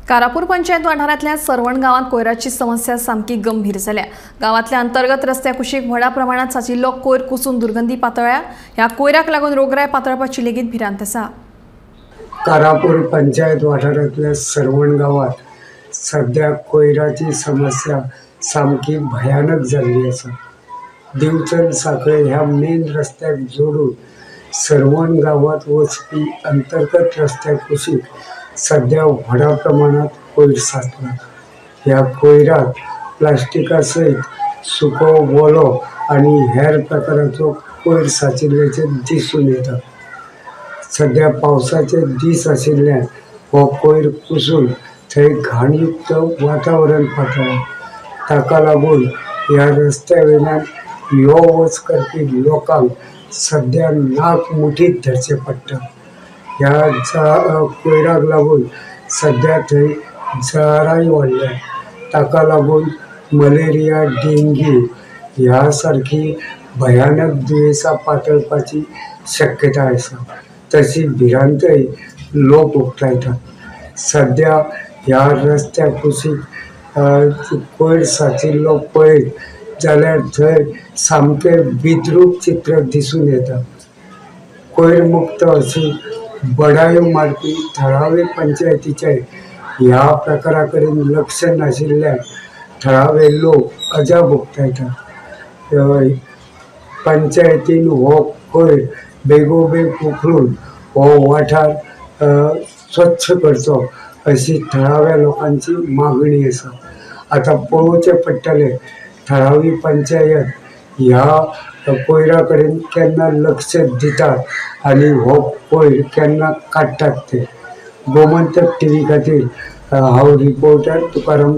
कारापूर पंचायत वाठारांतल्या सरवण गांवांत कोयराची समस्या सामकी गंभीर जाल्या। गांवांतल्या अंतर्गत रस्त्या कुशीक व्हडा प्रमाणात साचिल्लो कोयर कुसून दुर्गंधी पातळ्या। ह्या कोयराक लागून रोगराय पातळपाची लेगीत भिरांत आसा। कारापूर पंचायत वाठारांतल्या सरवण गांवांत सध्या कोयराची समस्या सामकी भयानक जाल्ली आसा। दिवचल साखळे ह्या मेन रस्त्याक जोडून सरवण गांवांत वचपी अंतर्गत रस्त्या कुशीक सध्या व्हडा प्रमाणात कोयर साचला। ह्या कोयरात प्लास्टिका सयत सुको वोलो आनी हेर प्रकाराचो कोयर साचिल्ल्याचें दिसून येता। सध्या पावसाचे दीस आशिल्ल्यान हो कोयर कुसून थंय घाणयुक्त वातावरण पातळ्ळां। ताका लागून ह्या रस्त्या वयल्यान यो वच करपी लोकांक सध्या नाक मुठीत धरचें पडटा। ह्या कोयराक लागून सध्या थंय जळारांय वाडल्या। ताका लागून मलेरिया, डेंग्यू ह्या सारकी भयानक दुयेंसां पातळपाची शक्यताय आसा। तशी भिरांतय लोक उक्तायतात। सध्या ह्या रस्त्या कुशीक कोयर साचिल्लो पळयत जाल्यार थंय सामकें विद्रूप चित्र दिसून येता। कोयर मुक्त अशी बडायो मारपी थळावे पंचायतीचे ह्या प्रकारा कडेन लक्ष नाशिल्ल्यान थळावे लोक अजाप उक्तायतात। पंचायतीन हो कोयर बेगोबेग उखलून हो वाठार स्वच्छ करचो अशी थळाव्या लोकांची मागणी आसा। आतां पळोवचें पडटलें थळावी पंचायत ह्या कोयरा कडेन केन्ना लक्ष दितात आनी हो कोयर केन्ना काडटात ते। गोमंतक टीव्ही खातीर हांव रिपोर्टर तुकाराम।